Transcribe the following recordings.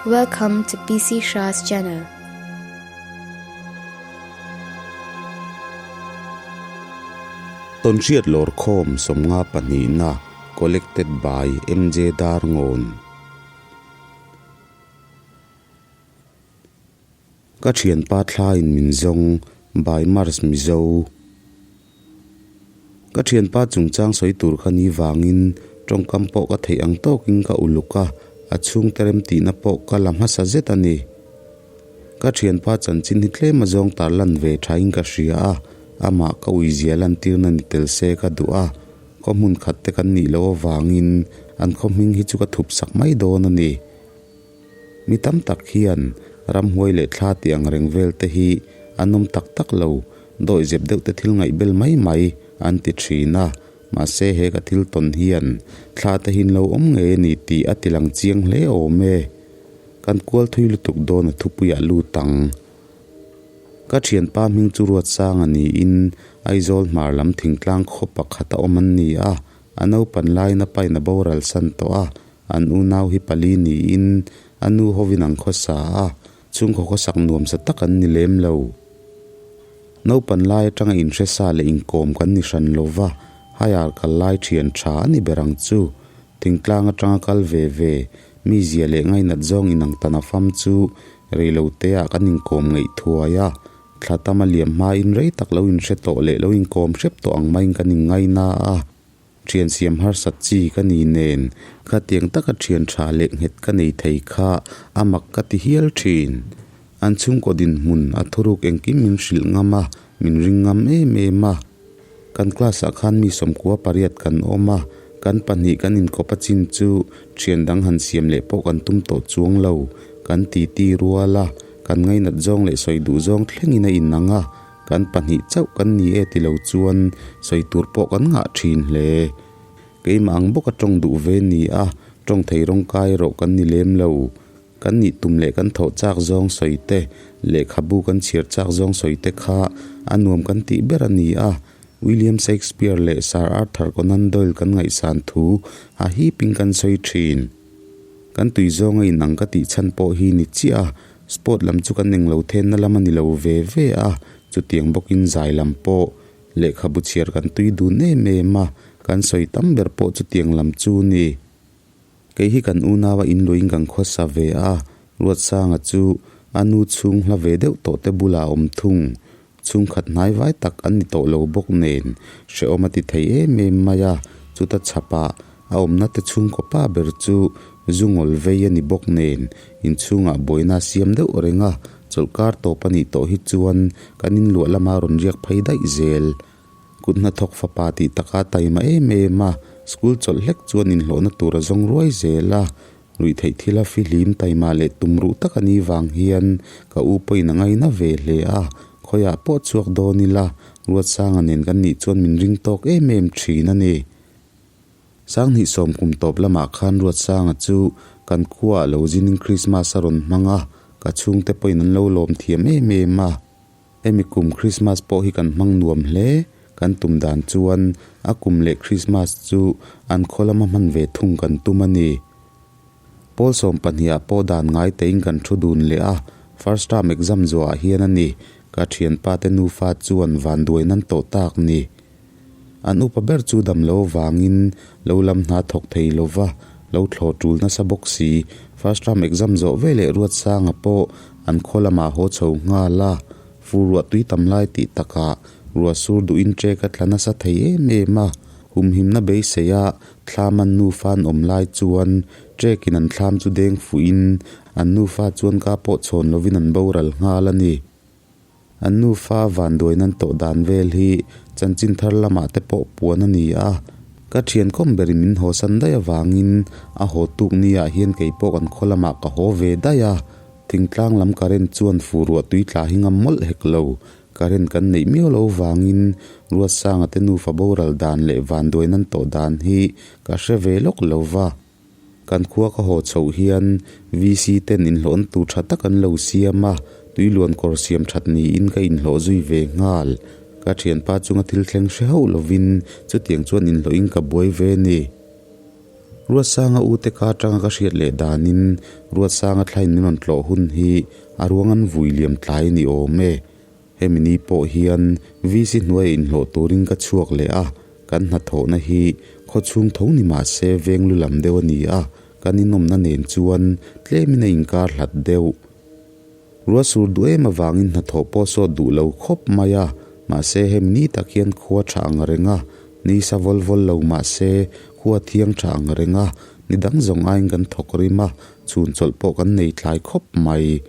Welcome to PC Shah's channel. Tawnhriat Lawrkhawm 52 na Collected by MJ Darngawn. Ka thianpa thlain min zawng by Mars Mizo. Ka thianpa chungchang sawi tur kha ni vangin tawngkam pawh ka theih ang tawkin ka uluk a, a chhungte remtihna pawh ka la hmasa zet a ni. Ka thianpa chanchin hi tlem a zawng tarlan ve thain ka hria a, amah ka uizia lantirna ni tel se ka duh a, khaw hmun khat te kan nih loh avangin an khaw hming hi chu ka thup sak mai dawn a ni. Mi tam tak hian ramhuai leh thla tih ang reng vel te hi an awm tak tak lo, dawihzep deuh te thil ngaih bel mai mai an ti thin a, mahse he ka thil tawn hian thla te hi an lo awm ngei a ni tih a ti lang chiang hle awm e. Kan kual thui lutuk dawn a thupuiah lut ang. Ka thianpa hming chu Ruatsanga niin Aizawl hmar lam thingtlang khaw pakhat a awm an ni a, a naupan laiin a pain a boral san tawh a, An unau hi pali niin a nu hovin an khawsa a, chhungkaw khawsak nuamsa tak an ni lem lo. Naupan lai atanga inhre sa leh inkawm kan ni hran lo va, haiar kal lai thian tha a ni ber ang chu. Thingtlang atanga kal ve ve, mizia leh ngainat zawng inang tan a fam chu reiloteah kan inkawm ngeih thuai a, thla tam a liam hmain rei tak lo inhre tawh leh lo inkawm hrep tawh ang maiin kan inngaina a. Thian siam harsat chi ka ni nen, khatiang taka thian tha leh nghet ka nei thei kha a mak ka ti hial thin. An chhungkaw dinhmun a thuruk engkim min hrilh ngam a, min ring ngam em em a. Kan class ah khan mi 98 kan awm a, kan pahnih kan inkawp a chin chu thian dang han siam leh pawh kan tum tawh chuang lo. Kan titi rual a, kan ngainat zawng leh sawi duh zawng thlengin a inang a. Kan pahnih chauh kan ni e ti lo chuan sawi tur pawh kan ngah thin hle. Keimah ang bawka tawng duh ve ni a, tawng thei rawng kai erawh kan ni lem lo. Kan nih tum leh kan thawh chak zawng sawi te, lehkhabu kan chhiar chak zawng sawi te kha a nuam kan tih ber a ni a. William Shakespeare leh Sir Arthur Conan Doyle kan ngaihsan thu a hipin kan sawi thin. Kan tui zawnga inang ka tih chhan pawh hi ni chiah a, Sport lam chu kan englo thenna lam a ni lo ve ve a, chutiang bawkin zai lam pawh lehkhabu chhiar kan tui dun em em a, kan sawi tam ber pawh chutiang lam chu ni. Kei hi kan unaua inluiin kan khawsa ve a, Ruatsanga chu a nu chhung hla ve deuh tawh te bulah a awm thung. Chhungkhat hnai vai tak an ni tawh lo bawk nen hrehawm a ti thei em em mai a, chuta chhapah a awmna te chhungkaw pa ber chu zu ngawl vei a ni bawk nen inchhungah buaina a siam deuh reng a, chawlhkar tawp a nih tawh hi chuan kan inluah lama rawn riak phei daih zel. Kut hnathawk fapa tih taka taima em em a, school chawlh hlek chuan inhlawhna tur a zawng ruai zel a, Ruihtheih thila fihlim taima leh tumruh tak a ni vang hian ka u pawhin a ngaina ve hle a, khawiah pawh chhuak dawn ila Ruatsanga nen kan nih chuan min ring tawk em em thin a ni. Sanghnih sawm kum tawp lamah khan Ruatsanga chu kan khuaah lo zinin Krismas a rawn hmang a, ka chhungte pawhin an lo lawm thiam em em a. Hemi kum Krismas pawh hi kan hmang nuam hle, kan tum dan chuan a kum leh Krismas chu an khaw lama hman ve thung kan tum a ni. Pawl 12 ah pawh dan ngai tein kan thu dun leh a, first term exam zuah ah hian a ni, ka thianpa te nufa chuan vanduai nan tawh tak ni. An upa ber chu dam lo vangin lo lam hna thawk thei lova, lo thlawh tul nasa bawk si. First term exam zawh ve leh Ruatsanga pawh an khaw lamah haw chho nghal a, fur ruah tui tam lai tih takah ruah sur duhin ṭek a tla nasa thei em em a. Humhimna beiseia thlam an nufa an awm lai chuan ṭekin an thlam chu deng fuhin an nufa chuan ka pawh chhawn lovin an boral nghal a ni. An nufa vanduai nan tawh dan vel hi chanchin thar lamah te pawh puan a ni a, ka thian kawm berin min haw san daih avangin a haw tuk niah hian kei pawh kan khaw lamah ka haw ve daih a, thingtlang lam current chuan fu ruah tui tla hi ngam mawlh hek lo, current kan neih miau lo vangin Ruatsanga te nufa boral dan leh vanduai nan tawh dan hi ka hre ve lawk lo va. Kan khua ka haw chhoh hian VC ten inhlawhna tur tha tak an lo siam a, tuiluan kawr siam that niin ka inhlawh zui ve nghal. Ka thianpa chunga thil thleng hre hauh lovin chutiang chuan inhlawhin ka buai ve ni. Ruatsanga u te ka atanga ka hriat leh danin Ruatsanga thlain min rawn tlawh hun hi a ruang an vui liam tlai a ni awm e. Hemi ni pawh hian VC hnuaiah inhlawh turin ka chhuak leh a, kan hnathawhna hi khawchhung tho ni mah se veng lu lam deuh a ni a, kan inawmna nen chuan tlemin a inkar hlat deuh. Ruahsur duh em avangin hnathawh pawh sawt duh lo khawp mai a, mahse hemi ni tak hian khua tha ang reng a, ni sa vawl vawl lo mahse khua thiang tha ang reng a, ni dang zawng aiin kan thawk rim a, chhun chawlh pawh kan nei tlai khawp mai.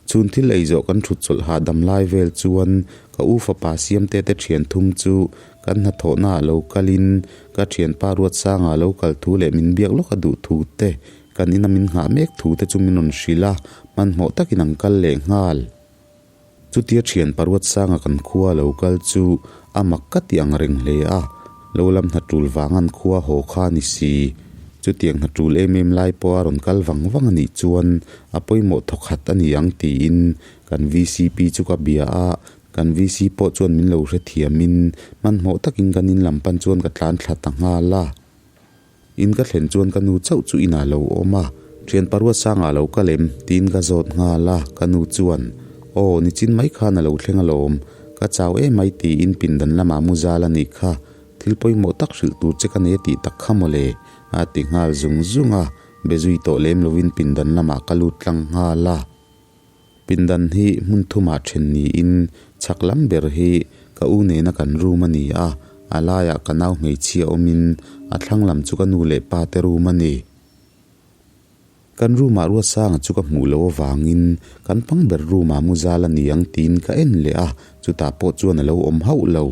Chhun thil ei zawh kan thut chawlh hahdam lai vel chuan ka u fapa Siamte te thian thum chu kan hnathawhna ah lo kalin ka thianpa Ruatsanga lo kal thu leh min biak lawk a duh thu te Kan ina min nghah mek thu te chu min rawn hrilh a, hmanhmawh takin an kal leh nghal. Chutia thian Paruatsanga kan khua lo kal chu a mak ka ti ang reng hle a, lo lam hna tul vang an khua haw kha a ni si. Chutiang hna tul em em lai pawha rawn kal vang vang a nih chuan a pawimawh thawkhat a ni ang tiin kan vcp chu ka bia a, kan VC pawh chuan min lo hrethiamin hmanhmawh takin kan in lam pan chuan ka tlan thla ta nghal a. In ka thlen chuan ka nu chauh chu inah lo awm a, Thian Paruatsanga a lo kal em? tiin ka zawt nghal a, ka nu chuan, Aw, nichin mai khan a lo thleng alawm, ka chau em mai tiin pindan lamah mu zal a nih kha, thil pawimawh tak hrilh tur che ka nei a tih tak kha mawle, a ti nghal zung zung a, be zui tawh lem lovin pindan lamah ka lut tlang nghal a. Pindan hi hmun thumah then niin chhak lam ber hi ka u nena kan room a ni a, a laiah ka nau hmeichhia awmin a thlang lam chu ka nu leh pa te room a ni. Kan room ah Ruatsanga chu ka hmuh loh avangin kan pang ber room ah mu zal a ni ang tiin ka en leh a, chutah pawh chuan a lo awm hauh lo.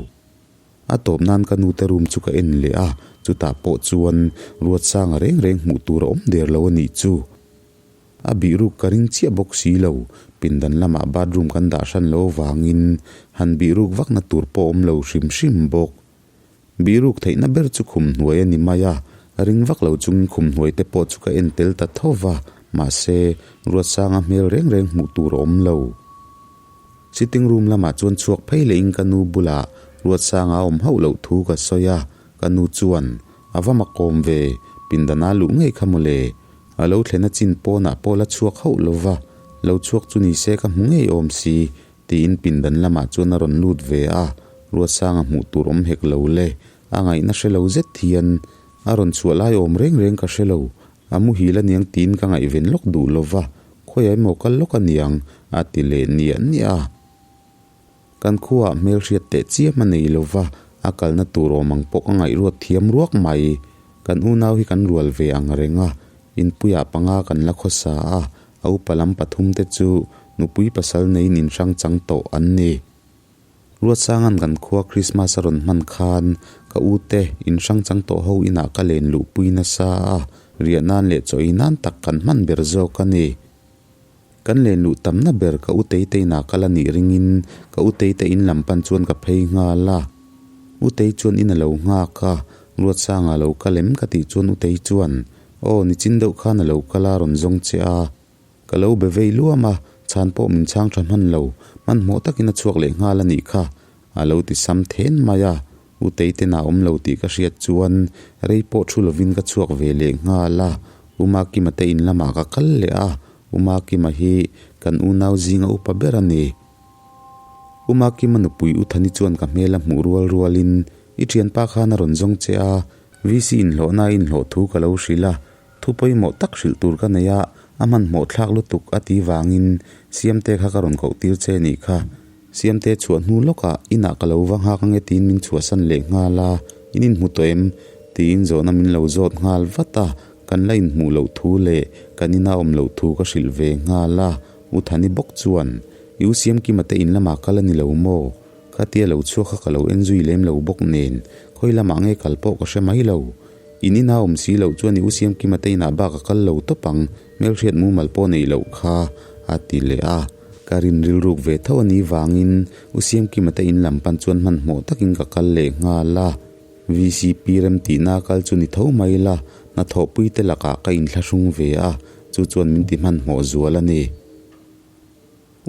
A tawp nan ka nu te room chu ka en leh a, chutah pawh chuan Ruatsanga reng reng hmuh tur a awm der lo a nih chu. A bihruk ka ring chiah bawk si lo, pindan lamah bathroom kan dah hran lo avangin han bihruk vakna tur pawh awm lo hrim hrim bawk. Bihruk theihna ber chu khum hnuai a ni mai a, ring vak lo chungin khum hnuai te pawh chu ka en tel ta tho va, mahse, Ruatsanga hmel reng reng hmuh tur a awm lo. Sitting room lamah chuan chhuak phei lehin ka nu bulah Ruatsanga a awm hauh loh thu ka sawi a, ka nu chuan, A va makawm ve, pindan a luh ngei kha mawle. A lo thlen a chin pawnah pawh la chhuak hauh lo va, lo chhuak chu ni se ka hmu ngei awm si, tiin pindan lamah chuan a rawn lut ve a, Ruatsanga hmuh tur awm hek lo le, a ngaihna hre lo zet hian a rawn chhuah lai awm reng reng ka hre lo, a muhil aniang tiin ka ngaihven lawk duh lo va, khawiah emaw kal lawk aniang, a ti leh niah niah a. Kan khuaah hmelhriat teh chiam a nei lo va, a kalna tur awm ang pawh ka ngaihruat thiam ruak mai. Kan unau hi kan rual ve ang reng a, inpuiah panga kan la khawsa a, a upa lam pathum te chu nupui pasal neiin inhrang chang tawh an ni. Ruatsanga'n kan khua Krismas a rawn hman khan ka u te inhrang chang tawh ho inah ka len luhpui nasa a, riah nan leh chaw ei nan tak kan hman ber zawk a ni. Kan len luh tamna ber ka u Teite inah kal a nih ringin ka u Teite in lam pan chuan ka phei nghal a. U Tei chuan in a lo nghak a, Ruatsanga a lo kal em ka tih chuan u Tei chuan, Aw, nichin deuh khan a lo kal a rawn zawng che a. Ka lo be vei luam a, chhan pawh min chhang tha hman lo, hmanhmawh takin a chhuak leh nghal a nih kha, a lo ti sam then mai a. U Teiten a awm lo tih ka hriat chuan rei pawh thu lovin ka chhuak ve leh nghal a, U Makima te in lamah ka kal leh a, U Makima hi kan unau zinga upa ber a ni. U Makima nupui U Thani chuan ka hmel a hmuh rual rualin i thianpa khan a rawn zawng che a, VC inhlawhna a inhlawh thu ka lo hrilh a, thu pawimawh tak hrilh tur ka nei a, a hmanhmawh thlak lutuk a ti vangin Siamte kha ka rawn koh tir che nih kha. Siamte chhuah hnu lawkah inah ka lo va nghak ange tiin min chhuahsan leh nghal a, in inhmu tawh em? tiin zawhna min lo zawt nghal vat a, kan la inhmuh loh thu leh kan ina awm loh thu ka hrilh ve nghal a, U Thani bawk chuan, I U Siamkima te in lamah kal a ni lo maw? Khatia lo chhuak kha ka lo en zui lem lo bawk nen, khawi lamah nge kal pawh ka hre mai lo. In ina awm si loh chuan i U Siamkima te inah bak a kal lo tawp ang, hmelhriat mumal pawh neih loh kha, a ti leh a. Ka rin rilruk ve tho a nih vangin U Siamkima te in lam pan chuan hmanhmawh takin ka kal leh nghal a. VCP remtihna kal chu ni tho mai la, hnathawhpui te lakah ka inthlahrung ve a, chu chuan min ti hmanhmawh zual a ni.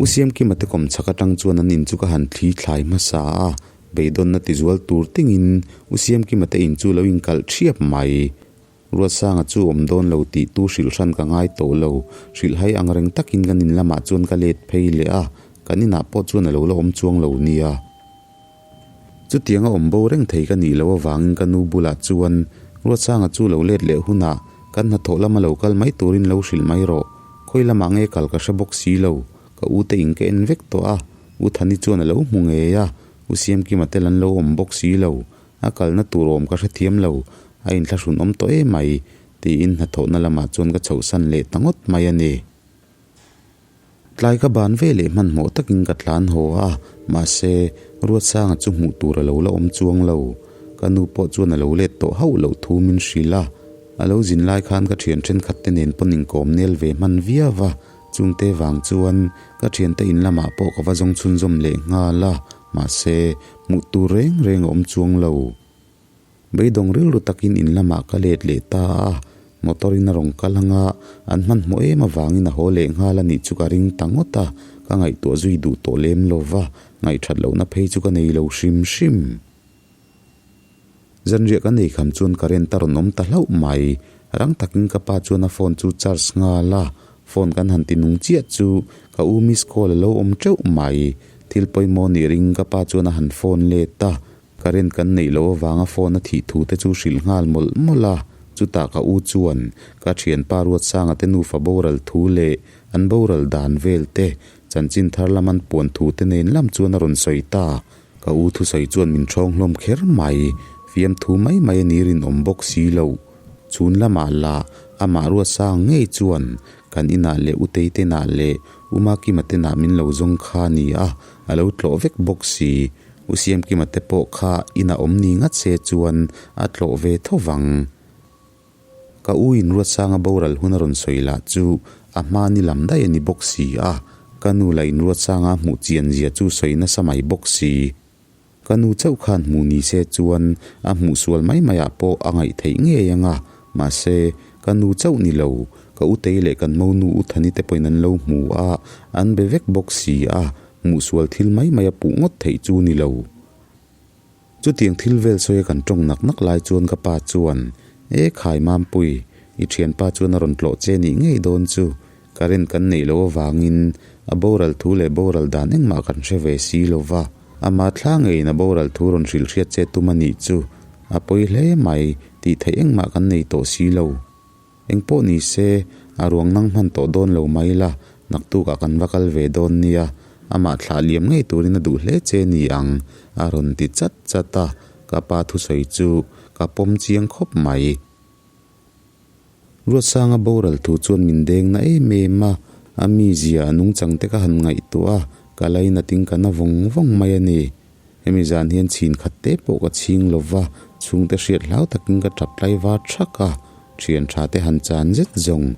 U Siamkima te kawmchhak atang chuan an in chu ka han thli thlai hmasa a, beidawnna tizual tur tingin U Siamkima te in chu lo inkalh thiap mai. Ruatsanga chu awm dawn lo tih tu hrilh hran ka ngai tawh lo. Hrilhhai ang reng takin kan in lamah chuan ka let phei leh a, kan inah pawh chuan a lo la awm chuang lo nia. Chutianga awm bo reng thei ka nih loh avangin ka nu bulah chuan Ruatsanga chu lo let leh hunah kan hnathawh lama lo kal mai turin lo hrilh mai rawh. Khawi lamah nge kal ka hre bawk si lo. Ka u te in ka en vek tawh a, U Thani chuan a lo hmu ngei a, U Siamkima tel an lo awm bawk si lo. A kalna tur awm ka hrethiam lo, a inthlahrun awm tawh em mai, tiin hnathawhna lamah chuan ka chhohsan leh ta ngawt mai a ni. Tlai ka ban ve leh hmanhmawh takin ka tlan haw a, mahse, Ruatsanga chu hmuh tur a lo la awm chuang lo. Ka nu pawh chuan a lo let tawh hauh loh thu min hrilh a, a lo zin lai khan ka thian thenkhat te nen pawn inkawm nel ve hman viau a, chungte vang chuan ka thiante in lamah pawh ka va zawng chhunzawm leh nghal a, mahse, hmuh tur reng reng a awm chuang lo. Beidawng rilru takin in lamah ka let leh ta a, motor in a rawn kal ang a, an hmanhmawh em avangin a haw leh nghal a nih chu ka ring ta ngawt a, ka ngaihtuah zui duh tawh lem lo va, ngaihthat lohna phei chu ka nei lo hrim hrim. Zanriah ka nei kham chuan current a rawn awm ta hlauh mai, rang takin ka pa chuan a phone chu charge nghal a, phone kan han ti nung chiah chu ka u miss call a lo awm teuh mai, thil pawimawh nih ring ka pa chuan a han phone let a, Current kan neih loh avanga phone a thih thu te chu hrilh nghal mawlh mawlh a, chutah ka u chuan ka thianpa Ruatsanga te nufa boral thu leh an boral dan vel te, chanchin thar lam an puan thu te nen lam chuan a rawn sawi ta. Ka u thusawi chuan min ṭhawng hlawm kher mai, fiamthu mai mai a ni rinawm bawk si lo. Chhun lamah lah amah Ruatsanga ngei chuan kan inah leh Utei tenah leh Umakima tenah min lo zawng kha a ni a, a lo tlawh vek bawk si. U Siamkima te pawh kha ina awm ni ngat se chuan a tlawh ve tho vang. Ka u in Ruatsanga boral hun a rawn sawi lah chu a hma ni lam daih a ni bawk si a, ka nu lah in Ruatsanga a hmuh chian zia chu sawi nasa mai bawk si. Ka nu chauh khan hmuh ni se chuan a hmuh sual mai mai ah pawh a ngaih theih ngei ang a, mahse ka nu chauh ni lo, ka utei leh kan monu U Thani te pawhin an lo hmu a, an be vek bawk si a, Hmuhsual thil mai mai a puh ngawt theih chu ni lo. Chutiang thil vel sawi a kan tawng nak nak lai chuan ka pa chuan, E khai Mampui, i thianpa chuan a rawn tlawh che nih ngei dawn chu. Current kan neih loh avangin a boral thu leh boral dan engmah kan hre ve si lo va. Ama thla ngeiin a boral thu rawn hrilh hriat che tum a nih chu. A pawi hle mai, tih theih engmah kan nei tawh si lo. Engpawh ni se, a ruang nang hman tawh dawn lo mai la, naktukah kan va kal ve dawn nia, amah thlah liam ngei turin a duh hle che ni ang, a rawn ti chat chat a, ka pa thusawi chu ka pawm chiang khawp mai. Ruatsanga boral thu chuan min deng na em em a, a mizia a nungchang te ka han ngaihtuah a, ka lainatin ka na vawng vawng mai a ni. Hemi zan hian chhin khat te pawh ka chhing lo va, chhungte hriat hlau takin ka tap tlai var thak a, thian tha te han chan zet zawng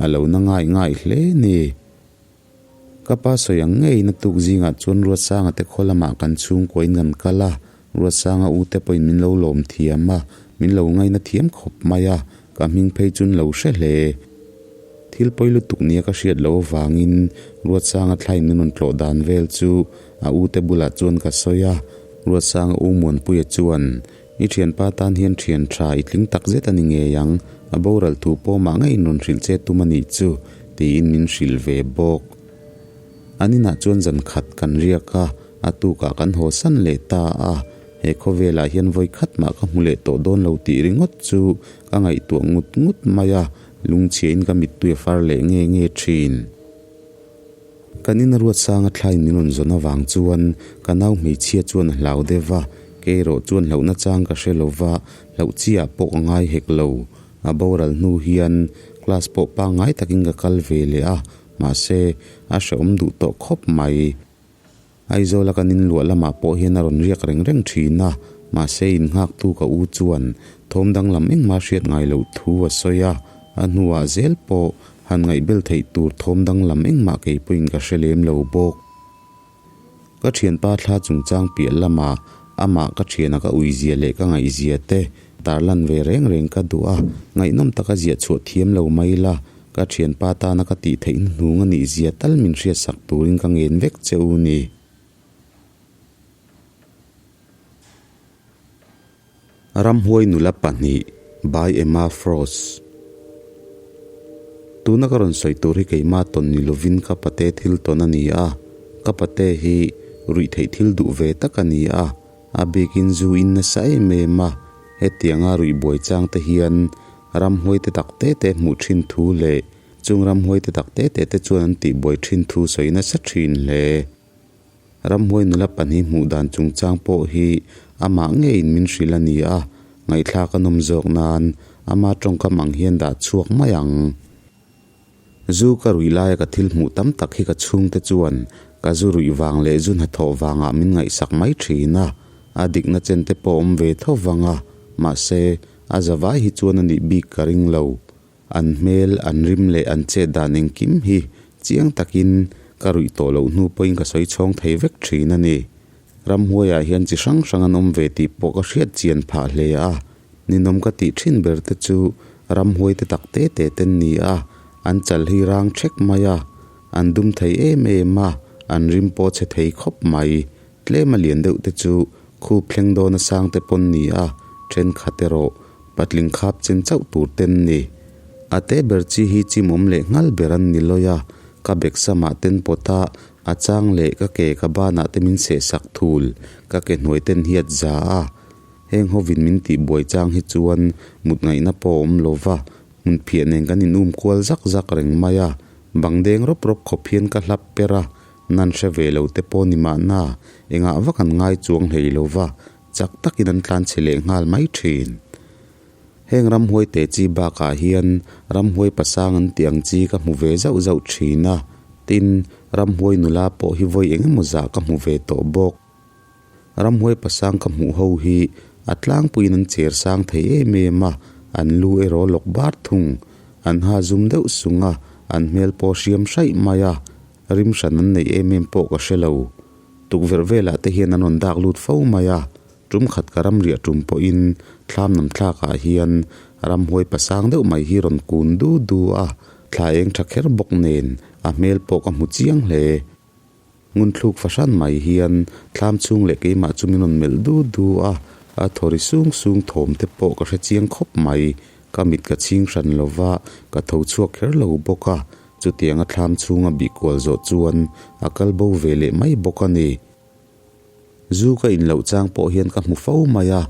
a lo na ngai ngai hle ni. Ka pa sawi ang ngei na tuk zingah chuan Ruatsanga te khaw lamah kan chhungkua in kan kal a, Ruatsanga u te pawhin min lo lawm thiam a, min lo ngaina thiam khawp mai a, ka hming phei chu an lo hre hle. Thil pawi lutuk nia ka hriat loh avangin Ruatsanga thlain min rawn tlawh dan vel chu a ute bulah chuan ka sawi a, Ruatsanga u Muanpuia chuan, I thianpa tan hian thian tha i tling tak zet a ni ngei ang, a boral thu pawmah ngeiin rawn hrilh che tum a nih chu, tiin min hrilh ve bawk. An inah chuan zan khat kan riak a, a tukah kan haw san leh ta a, he khawvelah hian vawi khat mah ka hmu leh tawh dawn lo tih ringawt chu ka ngaihtuah ngut ngut mai a, lungchhiain ka mittui a far leh nge nge thin. Kan ina Ruatsanga thlain min rawn zawn avang chuan ka nau hmeichhia chuan a hlau deuh a, kei erawh chuan hlauhna chang ka hre lo va, hlauh chiah pawh ka ngai hek lo. A boral hnu hian class pawh pangngai takin ka kal ve leh a, mahse a hrehawm duh tawh khawp mai. Aizawla kan inluah lamah pawh hian a rawn riak reng reng thin a, mahse innghaktu ka u chuan thawm danglam engmah hriat ngai loh thu a sawi a, a hnuah zel pawh han ngaihbel theih tur thawm danglam engmah kei pawhin ka hre lem lo bawk. Ka thianpa thla chungchang piah lamah amah ka thiana ka uizia leh ka ngaihzia te tarlan ve reng reng ka duh a, ngaihnawm taka ziah chhuah thiam lo mai la, Ka thianpa tana ka tih theih hnuhnung a nih zia tal min hriatsak turin ka ngen vek che u ni. Ramhuai nula pahnih, By Emma Frost. Tuna ka rawn sawi tur hi keimah tawn ni lovin ka pate thil tawn a ni a, ka pate hi ruih theih thil duh ve tak a ni a, a bikin zu in nasa em em a, hetianga ruih buai chang te hian ramhuai te tak te te hmuh thin thu leh chung ramhuai te tak te te te chuan an tih buai thin thu sawi nasa thin hle. Ramhuai nula pahnih hmuh dan chungchang pawh hi amah ngeiin min hrilh a ni a, ngaihthlak a nawm zawk nan ama tawngkam ang hian dah chhuak mai ang. Zu ka ruih laia ka thil hmuh tam tak hi ka chhungte chuan ka zu ruih vang leh zu hnathawh vangah min ngaihsak mai thin a, a dikna chen te pawh awm ve tho vang a, mahse, a zavai hi chuan a nih bik ka ring lo. An hmel, an rim leh an chet dan engkim hi chiang takin ka ruih tawh loh hnu pawhin ka sawi chhawng thei vek thin a ni. Ramhuaiah hian chi hrang hrang an awm ve tih pawh ka hriat chian phah hle a, ninawm ka tih thin ber te chu ramhuai te tak te te ten ni a, an chal hi rang thek mai a, an dum thei em em a, an rim pawh chhe thei khawp mai. Tlem a lian deuh te chu khup thleng dawn a sang te pawn ni a, thenkhat erawh patling khap chen chauh tur ten ni. A te ber chi hi chimawm leh nghal ber an ni lawi a, ka bek samah ten pawt a, a chang leh ka ke ka banah te min seh sak thul, ka ke hnuai ten hiat za a. Heng hovin min tih buai chang hi chuan mut ngaihna pawh a awm lo va, hmun phiah nen kan in um kual zak zak reng mai a, bang deng rawp rawp khawp hian ka hlap per a, Nan hre ve lo te pawh ni mahna, engah vak an ngai chuang hlei lo va, chak takin an tlan chhe leh nghal mai thin. Heng ramhuai te chi bakah hian ramhuai pasang an tih ang chi ka hmu ve zauh zauh thin a, tin, ramhuai nula pawh hi vawi eng emaw zah ka hmu ve tawh bawk. Ramhuai pasang ka hmuh ho hi a tlangpuiin an cher sang thei em em a, an lu erawh lawk bar thung. An ha zum deuh sung a, an hmel pawh hriam hraih mai a, rim hran an neih em em pawh ka hre lo. Tukverh velah te hian an rawn dak lut fo mai a, tum khat ka ram riah tum pawhin thlam nam thlakah hian ramhuai pasang deuh mai hi rawn kun du du a, thla eng tha kher bawk nen a hmel pawh ka hmu chiang hle. Ngunthluk fahran mai hian thlam chhung leh keimah chu min rawn melh du du a, a thaw ri sung sung thawm te pawh ka hre chiang khawp mai. Ka mit ka chhing hran lo va, ka tho chhuak kher lo bawk a, chutianga thlam chhunga bih kual zawh chuan a kal bo ve leh mai bawk a ni. Zu ka in loh chang pawh hian ka hmu fo mai a,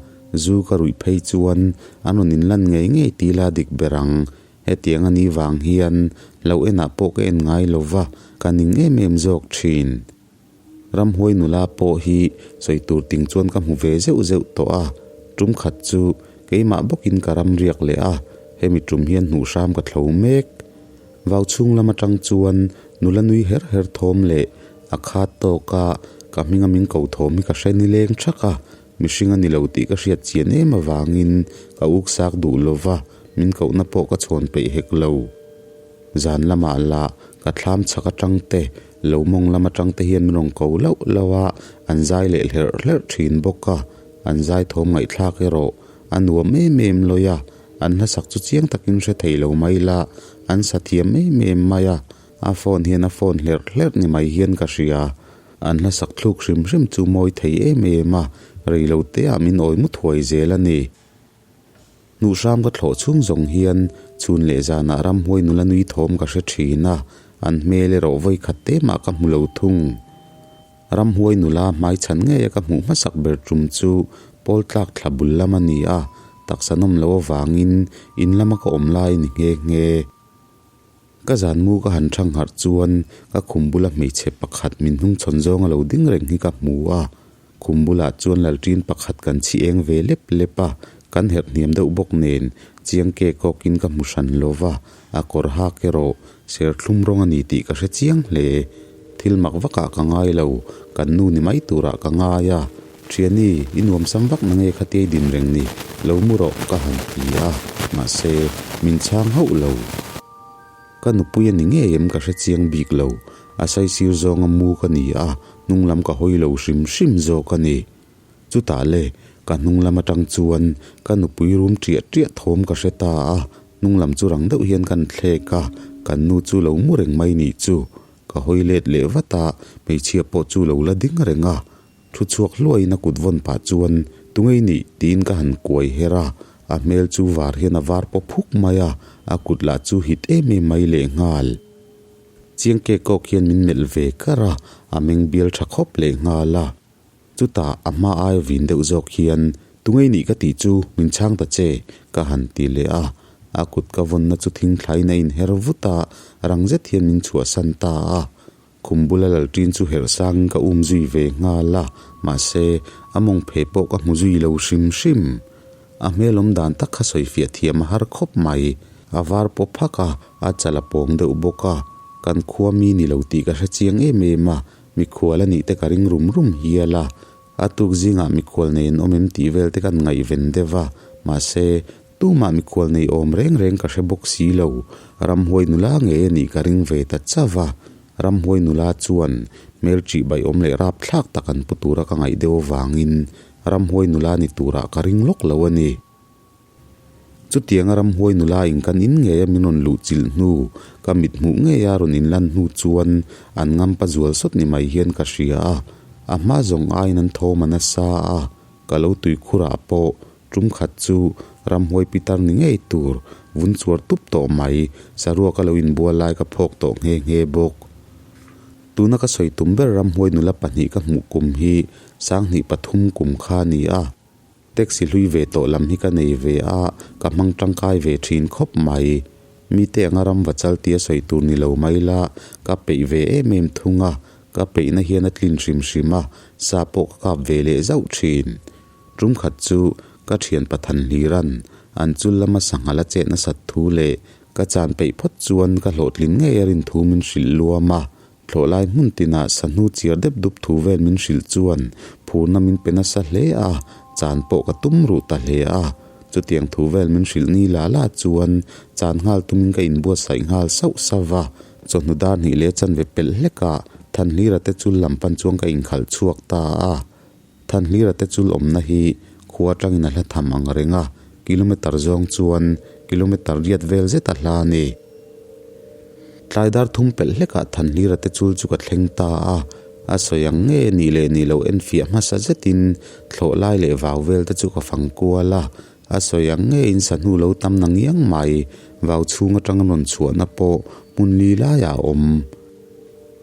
zu ka ruih phei chuan an rawn inlan ngei ngei ti la dik ber ang. Hetiang a nih vang hian lo enah pawh ka en ngai lo va, ka ning em em zawk thin. Ramhuai nula pawh hi sawi tur ting chuan ka hmu ve zeuh zeuh tawh a, tum khat chu keimah bawkin ka ram riak leh a, hemi tum hian hnuh hram ka thlo mek. Vau chhung lam atang chuan nula nui her her thawm leh a khat tawk a, ka hminga min ko thawm hi ka hre nileng thak a, mihring a ni lo tih ka hriat chian em avangin ka uksak duh lo va, min kohna pawh ka chhawn peih hek lo. Zan lamah lah ka thlam chhak atang te, lo mawng lam atang te hian min rawn ko lauh lauh a, an zai leh hlerh hlerh thin bawk a, an zai thawm ngaihthlak erawh a nuam em em lawi a, an hlasak chu chiang takin hre thei lo mai la, an sa thiam em em mai a, a phone hian a phone hlerh hlerh ni mai hian ka hria. An hlasak thluk hrim hrim chu mawi thei em em a, rei lo te ah min awi mu thuai zel a ni. Hnuhhram ka thlawh chhung zawng hian chhun leh zanah ramhuai nula nui thawm ka hre thin a, an hmel erawh vawi khat te mah ka hmu lo thung. Ramhuai nula hmai chhan ngeia ka hmuh hmasak ber tum chu pawl tlak thla bul lam a ni a, taksa nawm loh avangin in lama ka awm lai a ni nghe nghe. Ka zan mu ka han thang harh chuan ka khum bula hmeichhe pakhat min hnung chhawn zawng a lo ding reng hi ka hmu a, khum bulah chuan lalṭin pakhat kan chhi eng ve lep lep a, kan herh hniam deuh bawk nen chiang ke kawkin ka hmu hran lo va, a kawr hak erawh serthlum rawng a ni tih ka hre chiang hle. Thil mak vakah ka ngai lo, kan nu ni mai turah ka ngai a, Thiani, i nuam sam vak na nge kha tiai din reng ni, lo mu rawh ka han ti a, mahse, min chhang hauh lo. Ka nupui a ni ngei em ka hre chiang bik lo, a saisir zawnga mu ka ni a, hnung lam ka hawi lo hrim hrim zawk a ni. Chutah le, ka hnung lam atang chuan ka nupui rum ṭiah ṭiah thawm ka hre ta a, hnung lam chu rang deuh hian kan thlek a, kan nu chu lo mu reng mai nih chu. Ka hawi let leh vat a, hmeichhia pawh chu lo la ding reng a, Thu chhuak hluaiin a kut vawn pah chuan, Tungei nih? tiin ka han kuai her a, A hmel chu var hian a var paw phuk mai a, a kut lah chu hit em em mai lehnghal. Chiang kek kawk hian min melh ve kar a, a meng bial tha khawp lehnghal a. Chutah a hma aia vin deuh zawk hian, Tungei nih ka tih chu min chhang ta che, ka han ti leh a. A kut ka vawnna chu thing thlain a inher vut a, rang zet hian min chhuahsan ta a. Khum bula lalṭin chu herh sangin ka um zui ve nghal a, mahse, a mawng phe pawh ka hmu zui lo hrim hrim. A hmel awm dan tak kha sawifiah thiam a har khawp mai. A var paw phak a, a chal a pawng deuh bawk a. Kan khua mi ni lo tih ka hre chiang em em a, mikhual a nih te ka ring rum rum hial a. A tuk zingah mikhual nei an awm em tih vel te kan ngaihven deuh a, mahse, tumah mikhual nei awm reng reng ka hre bawk si lo. Ramhuai nula ngei a nih ka ring ve ta chauh a. Ramhuai nula chuan hmel ṭih baiawm leh rapthlak tak an pu tura ka ngaih deuh avangin ramhuai nula ni turah ka ring lawk lo a ni. Chutianga ramhuai nula in kan in ngei a min rawn luh chilh hnu, ka mit hmuh ngei a rawn inlan hnu chuan an ngampa zual sawt ni mai hian ka hria a, a hma zawng aiin an thawm a nasa a, ka lo tuikhurah pawh tum khat chu ramhuai pitar ni ngei tur vun chuar tup tawh mai, saruak a lo inbual lai ka phawk tawh nghe nghe bawk. Tuna ka sawi tum ber ramhuai nula pahnih ka hmuh kum hi sanghnih pathum kum kha a ni a. Taxi hlui ve tawh lam hi ka nei ve a, ka hmang tangkai ve thin khawp mai. Mite anga ram va chal tia sawi tur ni lo mai la, ka peih ve em em thung a, ka peihna hian a tlin hrim hrim a, sa pawh ka kap ve leh zauh thin. Tum khat chu ka thian Pathan Hliran an chul lama sangha la chet nasat thu leh ka chan peih phawt chuan ka hlawhtlin ngei a rin thu min hrilh luam a, Thlawhlai hmun tinah sahnu chiar dep dup thu vel min hrilh chuan phurna min pe nasa hle a, chan pawh ka tum ruh ta hle a. Chutiang thu vel min hrilh ni la la chuan chan nghal tumin ka inbuatsaih nghal sauh sauh va, chawhnu dar hnih leh chanve pelh hlekah Thanhlira te chul lam pan chuan ka inkhalh chhuak ta a. Thanhlira te chul awmna hi khua atangin a hla tham ang reng a, kilometer zawng chuan kilometer riat vel zet a hla a ni. Tlai dar thum pelh hlekah Thanhlira te chul chu ka thleng ta a, a sawi ang nge nih leh nih loh enfiah hmasa zetin thlawh lai leh vau vel te chu ka fang kual a, a sawi ang nge in sahnu lo tam na ngiang mai, vau chhung atanga rawn chhuahna pawh hmun li laiah a awm.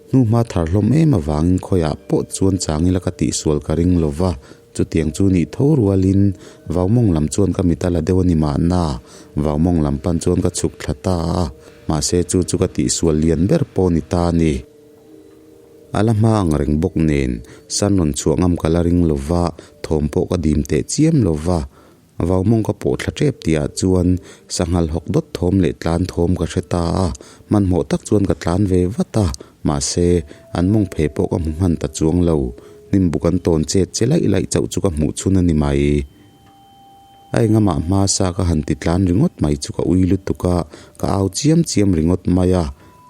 Hnuhma thar hlawm em avangin khawiah pawh chuan chang ila ka tihsual ka ring lo va, chutiang chu nih tho rualin Vaumawng lam chuan ka mit a la deuh a ni mahna, Vaumawng lam pan chuan ka chhuk thla ta a, mahse chu chu ka tihsual lian ber pawh ni ta a ni. A la hma ang reng bawk nen san rawn chhuah ngam ka la ring lo va, thawm pawh ka dim teh chiam lo va, Vaumawng ka pawh thla tep tihah chuan sanghal hawk dawt thawm leh tlan thawm ka hre ta a, hmanhmawh tak chuan ka tlan ve vat a, mahse, an mawng phe pawh ka hmu hman ta chuang lo, hnim buk an tawn chet che laih laih chauh chu ka hmuh chhun a ni mai. A engamah hma sa ka han ti tlan ringawt mai chu ka ui lutuk a, ka au chiam chiam ringawt mai a,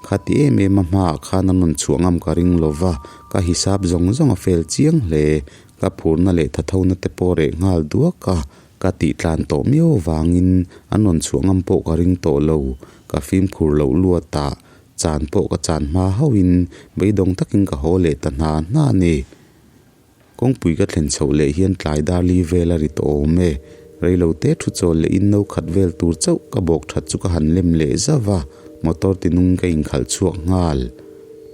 khati em em a hmaah khan an rawn chhuah ngam ka ring lo va, ka hisap zawng zawng a fel chiang hle. Ka phurna leh thathona te pawh reh nghal duak a, ka tih tlan tawh miau avangin an rawn chhuah ngam pawh ka ring tawh lo. Ka fimkhur loh luat a, chan pawh ka chan hma hauhin beidawng takin ka haw leh ta hna hna a ni. Kawngpui ka thlen chhoh leh hian tlai dar li vel a ri tawh awm e. Reilo te thu chawl leh in no khat vel tur chauh ka bawk that chu ka han lem leh zauh a, motor tinung ka inkhalh chhuak nghal.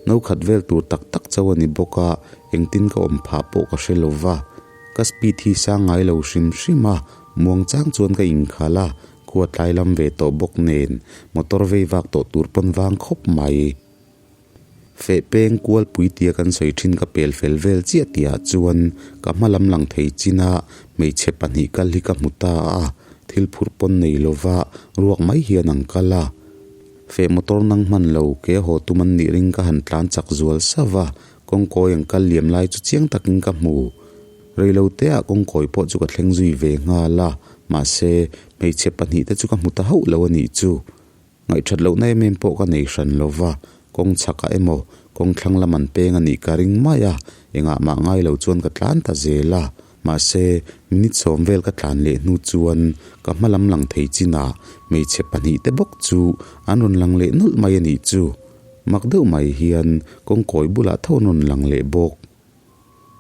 No khat vel tur tak tak chauh a ni bawk a, Engtin ka awm phah pawh ka hre lo va, ka speed hi sang ngai lo hrim hrim a, muang chang chuan ka inkhal a, khua tlai lam ve tawh bawk nen motor vei vak tawh tur pawn vang khawp mai. Feh peng kual pui tia kan sawi thin ka pel fel vel chiah tihah chuan ka hma lam lang thei chin a hmeichhe pahnih kal hi ka hmu ta a, thil phurh pawn nei lova ruak mai hian an kal a. Feh motor nang hman lo ke haw tum an nih ring ka han tlan chak zual sauh va, Kawngkawi an kal liam lai chu chiang takin ka hmu. Reilo teah kawngkawi pawh chu ka thleng zui ve nghal a, mahse, hmeichhe pahnihte chu ka hmu ta hauh lo a nih chu. Ngaihthat lohna em em pawh ka nei hran lo va, kawng chhakah emaw, kawng thlang lam an peng a nih ka ring mai a, engah mah ngai lo chuan ka tlan ta zel a. Mahse, minute sawm vel ka tlan leh hnu chuan ka hma lam lang thei chinah hmeichhe pahnihte bawk chu an rawn lang leh nawlh mai a nih chu. Mak deuh mai hian kawngkawi bulah tho an rawn lang leh bawk.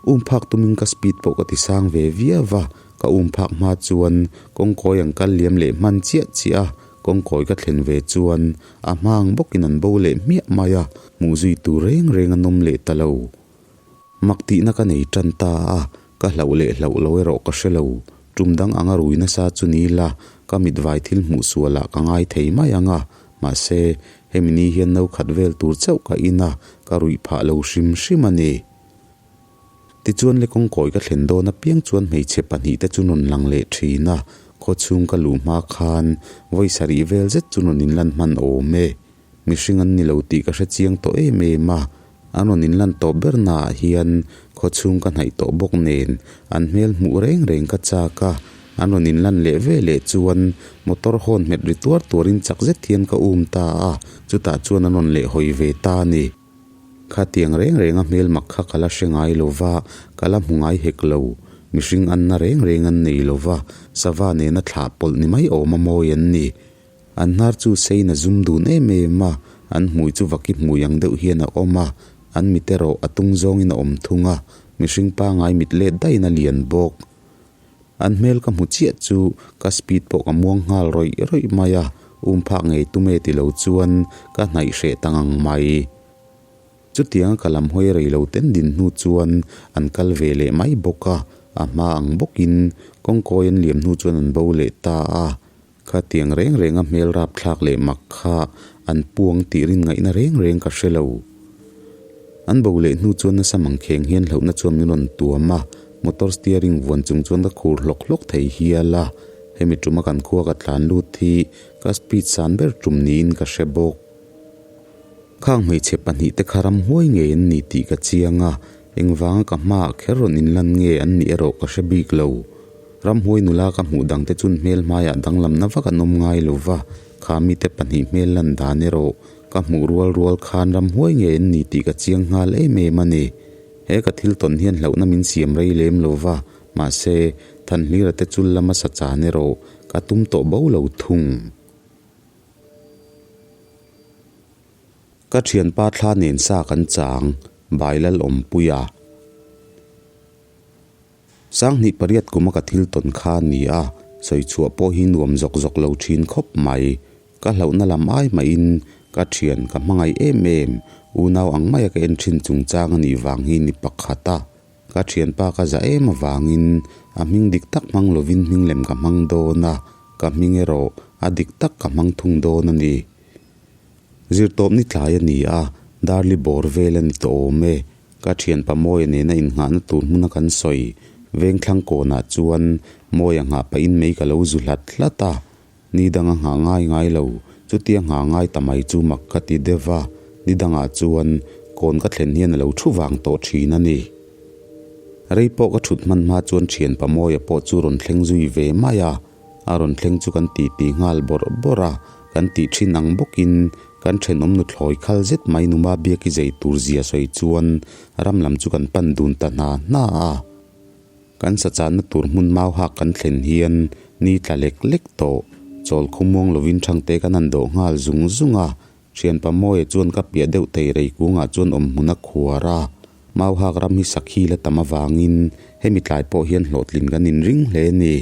Um phak tumin ka speed pawh ka ti sang ve viau va, Ka um phak hma chuan kawngkawi an kal liam leh hman chiah chiah a, kawngkawi ka thlen ve chuan a hma ang bawkin an bo leh hmiah mai a, hmuh zui tur reng reng an awm leh ta lo. Mak tihna ka nei tan ta a, ka hlauh leh hlauh lo erawh ka hre lo. Tum dang anga rui nasa chu ni la, ka mitvai thil hmuh sualah ka ngai thei mai ang a, mahse, hemi ni hian no khat vel tur chauh ka in a, ka ruih phah lo hrim hrim a ni. Tichuan le kawngkawi ka thlen dawn apiang chuan hmeichhe pahnihte chu rawn lang leh thin a, khawchhung ka luh hma khan vawi sarih vel zet chu rawn inlan hman awm e. Mihring an ni lo tih ka hre chiang tawh em em a, an rawn inlan tawh ber naah hian khawchhung ka hnaih tawh bawk nen an hmel hmuh reng reng ka chak a, an rawn inlan leh ve leh chuan motor hawn hmet ri tuar tuarin chak zet hian ka um ta a, chutah chuan an rawn lehhawi ve ta a ni. Khatiang reng reng a hmelmak kha ka la hre ngai lo va, ka la hmu ngai hek lo. Mihring anna reng reng an nei lo va, sava nena thlah pawlh ni mai awm a mawi an ni. An hnar chu seiin a zum dun em em a, an hmui chu vaki hmui ang deuh hian a awm a, an mit erawh a tung zawngin a awm thung a, mihring pangai mit let daihin a lian bawk. An hmel ka hmu chiah chu ka speed pawh ka muang nghal rawih rawih mai a, um phak ngei tum e ti lo chuan ka hnaih hreh ta ngang mai. Chutianga ka lam hawi rei lo ten din hnu chuan an kal ve leh mai bawk a, a hma ang bawkin kawngkawi an liam hnu chuan an bo leh ta a. Khatiang reng reng a hmel rapthlak leh mak kha an puang tih rin ngaihna reng reng ka hre lo. An bo leh hnu chuan nasa mangkheng hian hlauhna chuan min rawn tuam a, motor steering vuan chung chuan ka khur hlawk hlawk thei hial a, hemi tuma kan khua ka tlan lut hi ka speed san ber tum niin ka hre bawk. Khang hmeichhe pahnihte kha ramhuai ngei an ni tih ka chiang a, engvanga ka hmaah kher rawn inlan nge an nih erawh ka hre bik lo. Ramhuai nula ka hmuh dangte chun hmel hmaiah danglamna vak an awm ngai lo va, kha mite pahnih hmel lan dan erawh ka hmuh rual rual khan ramhuai ngei an ni tih ka chiang nghal em em a ni. He ka thil tawn hian hlauhna min siam rei lem lo va, mahse, Thanhlira te chul lama sa chan erawh ka tum tawh bo lo thung. Ka thianpa thla nen sa kan chang, Bailal Awmpuia. Sanghnih pariat kuma ka thil tawn kha a ni a, sawi chhuah pawh hi nuam zawk zawk lo thin khawp mai. Ka hlauhna lam ai mahin ka thian ka hmangaih em em, unau ang maia ka en thin chungchang a nih vang hi ni pakhat a. Ka thianpa ka za em avangin a hming dik tak hmang lovin hming lem ka hmang dawn a, ka hming erawh a dik tak ka hmang thung dawn a ni. Zirtawp ni tlai a ni a, Darli bawr vel a ni tawh awm e. Ka thianpa Mawia nena innghahna tur hmuna kan sawi Vengthlang kawnah chuan Mawia nghah pahin mei ka lo zu hlat hlat a, ni danga nghah ngai ngai lo, chutia nghah ngai ta mai chu mak ka ti deuh va, ni dangah chuan kawn ka thlen hian a lo thu vang tawh thin a ni. Rei pawh ka thut hman hma chuan thianpa Mawia pawh chu rawn thleng zui ve mai a, a rawn thleng chu kan titi nghal bawrh bawrh a, kan tih thin ang bawkin Kan thenawm nuthlawi khal zet mai numa biaki zei tur zia sawi chuan ram lam chu kan pan dun ta hna hna a. Kan sachanna tur hmun mau hak kan thlen hian ni tla lek lek tawh. Chawl khawmuang lovin thangte kan han dawh nghal zung zung a. Thianpa Mawia chuan ka piah deuh thei rei kungah chuan awm hmun a khuar a. Mau hak ram hi sakhi la tam avangin hemi tlai pawh hian hlawhtlin kan inring hle a ni.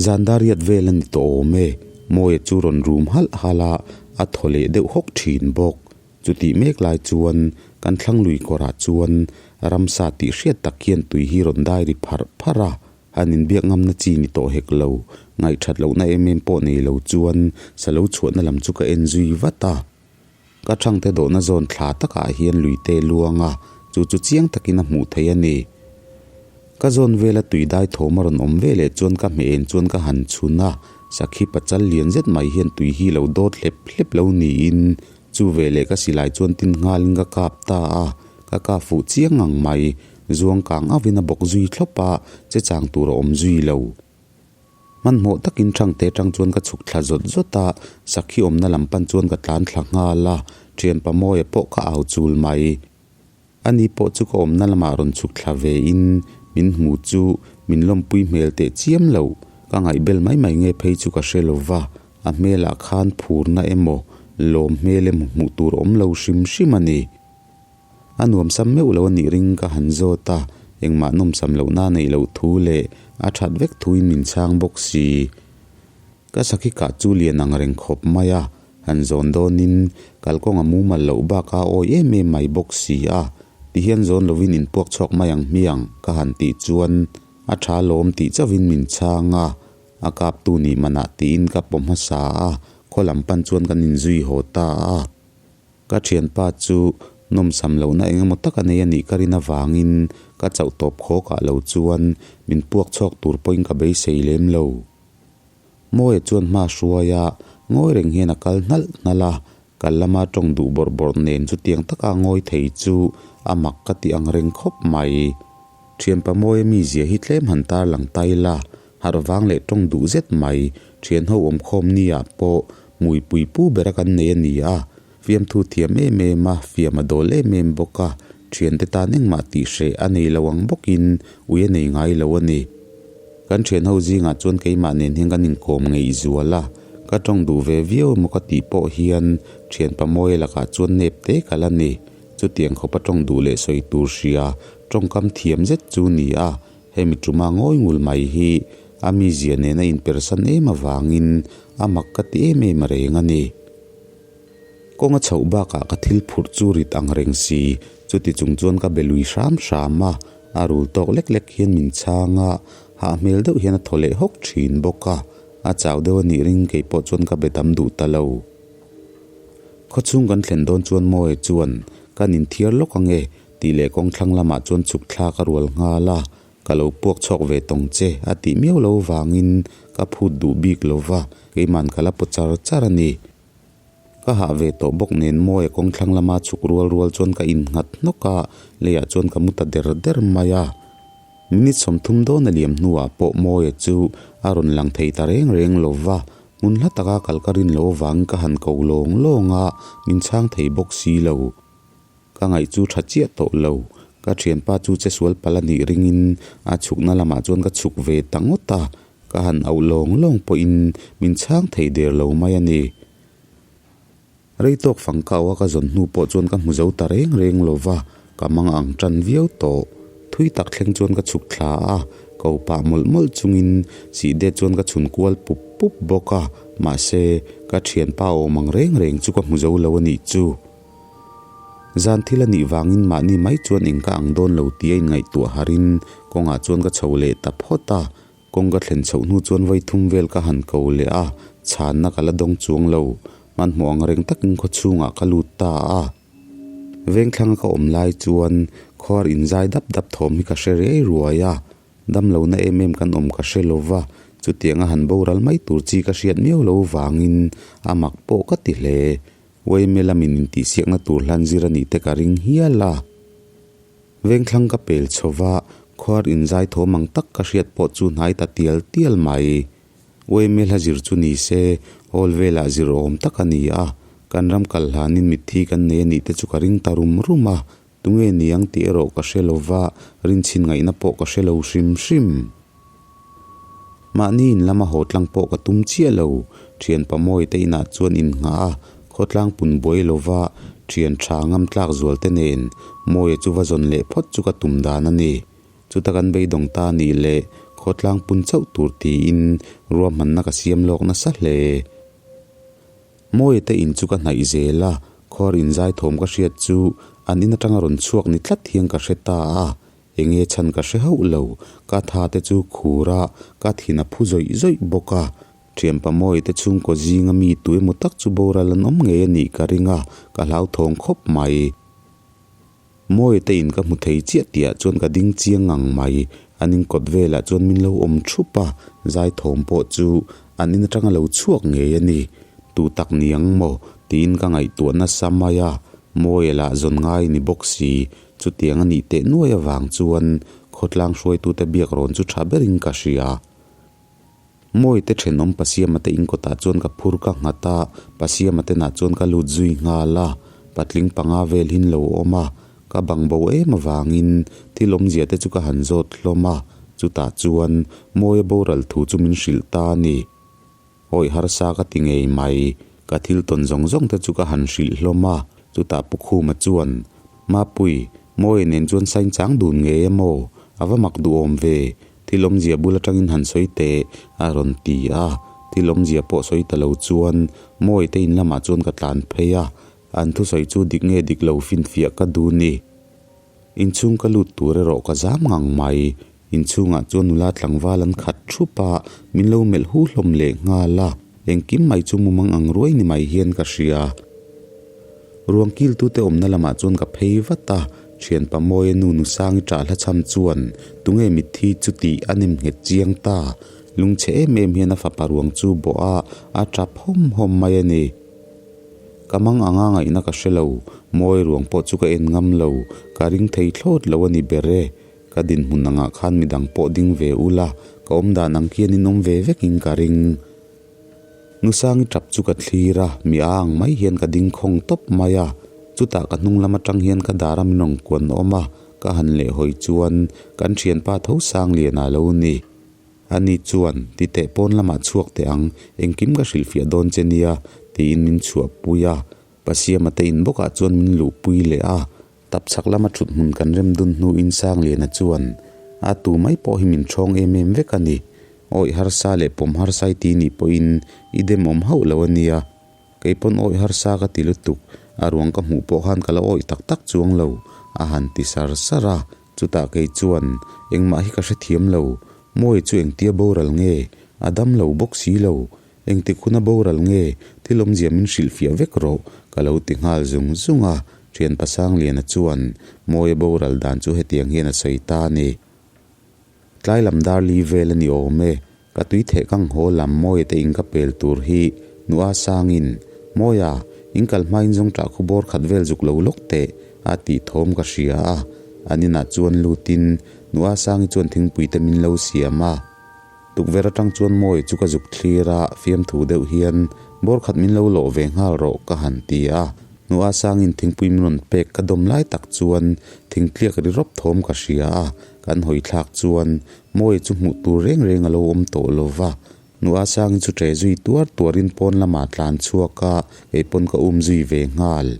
Zan dariat vel a ni tawh awm e, Mawia chu rawn rum halh halh a, a thaw leh deuh hawk thin bawk. Chutih mek lai chuan kan thlang lui kawrah chuan ramsa tih hriat tak hian tui hi rawn dai ri pharh pharh a, han inbiak ngamna chi ni tawh hek lo. Ngaihthat lohna em em pawh nei lo chuan sa lo chhuahna lam chu ka en zui vat a. Ka thangte dawhna zawn thla takah hian luite luang a, chu chu chiang takin a hmuh theih a ni. Ka zawn vela tui dai thawm a rawn awm ve leh chuan ka hmeh en chuan ka han chhun a, sakhi pachal lian zet mai hian tui hi lo dawt hlep hlep lo niin chu veleh ka silai chuan tin nghalin ka kap ta a, ka kap fuh chiang ngang mai, zuang kang auhin a bawk zui thlawp a, che chang tur a awm zui lo. Hmanhmawh takin Thangte tang chuan ka chhuk thla zawt zawt a, sakhi awmna lam pan chuan ka tlan thla nghal a, thianpa Mawia pawh ka au chul mai. Ani pawh chu ka awmna lamah rawn chhuk thla ve in min hmu chu min lawmpui hmel teh chiam lo, ka ngaihbel mai mai nge phei chu ka hre lo va, a hmelah khan phurna emaw lawm hmel emaw hmuh tur awm lo hrim hrim a ni. A nuamsam meuh lo a nih ring ka han zawt a, Engmah nawmsam lohna a neih loh thu leh a that vek thuin min chhang bawk si. Ka sakhi kah chu lian ang reng khawp mai a, han zawn dawnin kalkawng a mumal loh bakah a awi em em mai bawk si a, tihian zawn lovin inpuak chhuak mai ang hmiang ka han tih chuan a tha lawm tih chauhin min chhang a, a kaptu nih manah tiin ka pawm hmasa a, khaw lam pan chuan kan inzui haw ta a. Ka thianpa chu nawmsam lohna eng emaw tak a nei a nih ka rin avangin ka chauh tawp khawk ah lo chuan min puak chhuak tur pawhin ka beisei lem lo. Mawia chuan hma hruai a, ngawi reng hian a kal hnalh hnalh a, kal lama tawng duh bawrh bawrh nen chutiang taka ngawi thei chu a mak ka ti ang reng khawp mai. Thianpa Mawia mizia hi tlem han tarlang ta ila, harh vang leh tawng duh zet mai, thian ho awmkhawm ni ah pawh hmuipui pu bera kan nei a ni a, fiamthu thiam em em a, fiam a dawl em em bawk a, thiante tan engmah tih hreh a nei lo ang bawkin ui a nei ngai lo a ni. Kan thian ho zingah chuan keimah nen hian kan inkawm ngeih zual a, ka tawng duh ve viau emaw ka tih pawh hian thianpa Mawia lakah chuan nep te ka la ni. Chutiang khawpa tawng duh leh sawi tur hria tawngkam thiam zet chu ni a, hemi tuma ngawi ngul mai hi a mizia nena inpersan em avangin a mak ka ti em em reng a ni. Kawng a chhoh bakah ka thil phurh chu rit ang reng si, chuti chung chuan ka be lui hram hram a, a rul tawk lek lek hian min chhang a, hah hmel deuh hian a thaw leh hawk thin bawk a, a chau deuh a nih ring kei pawh chuan ka be tam duh ta lo. Khawchhung kan thlen dawn chuan Mawia chuan, Kan inthiar lawk ang e, tih leh kawng thlang lamah chuan chhuk thlak a rual nghal a, Ka lo puak chhuak ve tawng che a tih miau lo vangin ka phut duh bik lo va, keiman ka la paw char char a ni. Ka hah ve tawh bawk nen Mawia kawng thlang lama chhuk rual rual chuan ka innghat hnawk a, leiah chuan ka mu ta der der mai a. Minute 30 dawn a liam hnuah pawh Mawia chu a rawn lang thei ta reng reng lo va, hmun hla taka kal ka rin lo avangin ka han ko lawng lawng a, min chhang thei bawk si lo. Ka ngaih chu tha chiah tawh lo. Ka thianpa chu che sual pal a nih ringin a chhukna lamah chuan ka chhuk ve ta ngawt a, ka han auh lawng lawng pawhin min chhang thei der lo mai a ni. Rei tawk fang ka auh a ka zawn hnu pawh chuan ka hmu zo ta reng reng lo va, ka mang ang tan viau tawh. Thui tak thleng chuan ka chhuk thla a, ko pah mawlh mawlh chungin sihdet chuan ka chhun kual pup pup bawk a, mahse ka thianpa awm ang reng reng chu ka hmu zo lo a nih chu. Zan thil a nih vangin mahni mai chuan eng ka ang dawn lo tia inngaihtuah harin kawngah chuan ka chho leh ta phawt a, kawng ka thlen chhoh hnu chuan vawi thum vel ka han ko leh a, chhanna ka la dawng chuang lo. Hmanhmawh ang reng takin khaw chhungah ka lut ta a. Vengthlang a ka awm lai chuan khuar inzai dap dap thawm hi ka hre riai ruai a, Damlohna em em kan awm ka hre lo va, chutianga han boral mai tur chi ka hriat miau lo vangin a mak pawh ka ti hle. Uaime lamin intihsiakna tur hlan zir a nih te ka ring hial a. Vengthlang ka pel chho va, khuar inzai thawm ang tak ka hriat pawh chu hnai ta tial tial mai. Uaime hla zir chu ni se, hall velah zir awm tak a ni a, kan ram kal hlanin mitthi kan nei a nih te chu ka ring ta rum rum a, Tunge niang tih erawh ka hre lo va, rinchhin ngaihna pawh ka hre lo hrim hrim. Mahni in lama haw tlang pawh ka tum chiah lo. Thian Pamawi te inah chuan innghah a, khawtlang pun buai lo va, thian tha ngam tlak zual te nen Mawia chu va zawn leh phawt chu ka tum dan a ni. Chuta kan beidawng ta nih leh khawtlang pun chauh tur tiin ruahmanna ka siam lawk nasa hle. Mawia te in chu ka hnaih zel a, khuar inzai thawm ka hriat chu an in atanga rawn chhuak ni tlat hian ka hre ta a, enge chhan ka hre hauh lo, ka tha te chu khur a, ka thin a phu zawih zawih bawk a, thianpa Mawia te chhungkaw zinga mi tu emaw tak chu boral an awm ngei a nih ka ring a, ka hlauthawng khawp mai. Mawia te in ka hmu thei chiah tih ah chuan ka ding chiang ngang mai. An in kawt velah chuan min lo awm thup a, zai thawm pawh chu an in atanga lo chhuak ngei a ni. Tu tak ni ang maw? tiin ka ngaihtuah nasa mai a, Mawia lah zawn ngai ni bawk si. Chutiang a nih teh nuai avang chuan khawtlang hruaitute biak rawn chu tha berin ka hria. Mawite thenawm Pasiama te inkawtah chuan ka phur ka nghat a, Pasiama te nah chuan ka lut zui nghal a, patling panga vel hin lo awm a, ka bang bo em avangin thil awmzia te chu ka han zawt hlawm a, chutah chuan Mawia boral thu chu min hrilh ta a ni. Awi harsa ka ti ngei mai, ka thil tawn zawng zawng te chu ka han hrilh hlawm a, chutah Pu Khuma chuan, Mapui, Mawia nen chuan sain chang dun ngei a maw? A va mak duhawm ve, thil awmzia bul atangin han sawi teh, a rawn ti a. Thil awmzia pawh sawi ta lo chuan Mawite in lamah chuan ka tlan phei a, an thusawi chu dik nge dik lo finfiah ka duh ni. Inchhung ka lut tur erawh ka zam ngang mai. Inchhungah chuan nula tlangval an khat thup a, min lo melh hu hlawm leh nghal a. Engkim mai chu mumang ang ruai ni mai hian ka hria. Ruang kiltute awmna lamah chuan ka phei vat a, thianpa Mawia nu Nusangi ṭah hla chham chuan tunge mitthi chu tih a nem nghet chiang ta. Lungchhe em em hian a fapa ruang chu bawh a, a ṭap hawm hawm mai a ni. Ka mang anga ngaihna ka hre lo, Mawi ruang pawh chu ka en ngam lo, ka ring thei thlawt lo a ni ber e. Ka dinhmun angah khan midang pawh ding ve ula, ka awm dan ang khian in awm ve vekin ka ring. Nusangi tap chu ka thlir a, mi a ang mai hian ka ding khawng tawp mai a. Chutah ka hnung lam atang hian ka dar a min rawn kuan awm a, ka han leh hawi chuan kan thianpa tho sang lian a lo ni. Ani chuan, Ti teh pawn lamah chhuak teh ang, engkim ka hrilhfiah dawn che nia, tiin min chhuahpui a. Pasiama te in bawkah chuan min luhpui leh a. Tapchhak lama thut hmun kan rem dun hnuin Sangliana chuan, A tu mai pawh hi min ṭhawng em em vek a ni. Awih harsa leh pawm harsa i ti nih pawhin i demawm hauh lo a nia. Kei pawn awih harsa ka ti lutuk, a ruang ka hmuh pawh khan ka la awih tak tak chuang lo, a han ti sar sar a. Chutah kei chuan, Engmah hi ka hrethiam lo, Mawi chu engtia boral nge? A dam lo bawk si lo. Engtik huna boral nge? Thil awmzia min hrilhfiah vek rawh, ka lo ti nghal zung zung a. Thianpa Sangliana chuan, Mawia boral dan chu hetiang hian a sawi ta a ni. Tlai lam dar li vel a ni awm e. Ka tui theh kang haw lam Mawia te in ka pel tur hi Nua Sangin, Mawia, in kal hmain zawng ṭah khu bawr khat vel zuk lo lawk teh, a tih thawm ka hria a. An inah chuan lutin Nua Sangi chuan thingpui te min lo siam a. Tukverh aṭang chuan Mawia chu ka zuk thlir a, fiamthu deuh hian bawr khat min lo lawh ve nghal rawh ka han ti a. Nua Sangin thingpui min rawn pek ka dawm lai tak chuan thingtliak ri rawp thawm ka hria a. Kan hawi thlak chuan Mawi chu hmuh tur reng reng a lo awm tawh lo va, Nua Sangi chu ṭe zui tuar tuarin pawn lamah tlan chhuak a, kei pawn ka um zui ve nghal.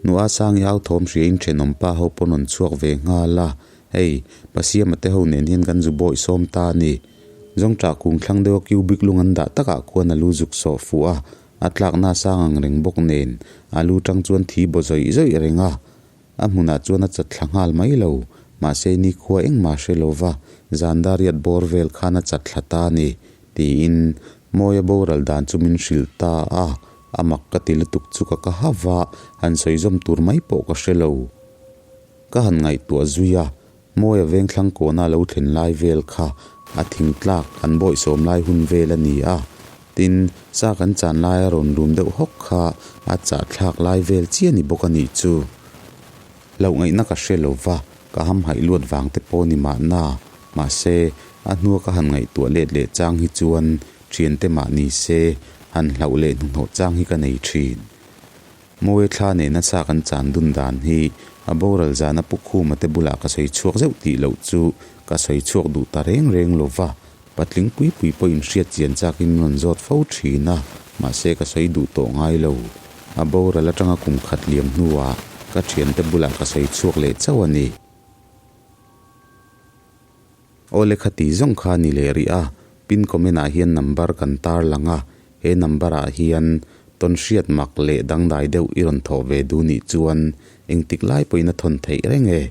Nua Sangi au thawm hriain ṭhenawm pa ho pawn rawn chhuak ve nghal a, Hei, Pasiama te ho nen hian kan zu bawih sawm ta a ni. Zawngṭah kung thlang deuha cubic lung an dah takah khuan a lu zuk sawh fuh a, a tlakna a sang ang reng bawk nen a lu ṭang chuan thi baw zawih zawih reng a. A hmunah chuan a chat thla nghal mai lo, mahse nikhua engmah hre lo va, zan dariat bawr vel khan a chat thla ta a ni, tiin Mawia boral dan chu min hrilh ta a, a mak ka ti lutuk chu ka ka ha va, han sawi zawm tur mai pawh ka hre lo. Ka han ngaihtuah zui a, Mawia vengthlang kawna lo thlen lai vel kha a thingtlak an bawihsawm lai hun vel a ni a, tin, sa kan chan laia rawn rum deuh hawk kha a chahthlak lai vel chiah ni bawk a nih chu. Hlauh ngaihna ka hre lo va, ka hamhaih luat vang te pawh ni mahna, mahse, a hnua ka han ngaihtuah let leh chang hi chuan thiante mah ni se, han hlauh leh hnuhnawh chang hi ka nei thin. Mawi thla nena sa kan chan dun dan hi a boral zana Pu Khuma te bulah ka sawi chhuak zeuh tih loh chu ka sawi chhuak duh ta reng reng lo va, patling pui pui pawh inhriat chian chakin min rawn zawt fo thin a, mahse ka sawi duh tawh ngai lo. A boral atanga kum khat liam hnuah ka thiante bulah ka sawi chhuak leh chauh a ni. Aw le khati zawng kha ni leh rih a, pin comment ah hian number kan tar lang a, he number ah hian tawn hriat mak leh dangdai deuh i rawn thawh ve duh nih chuan engtik lai pawhin a thawn theih reng e.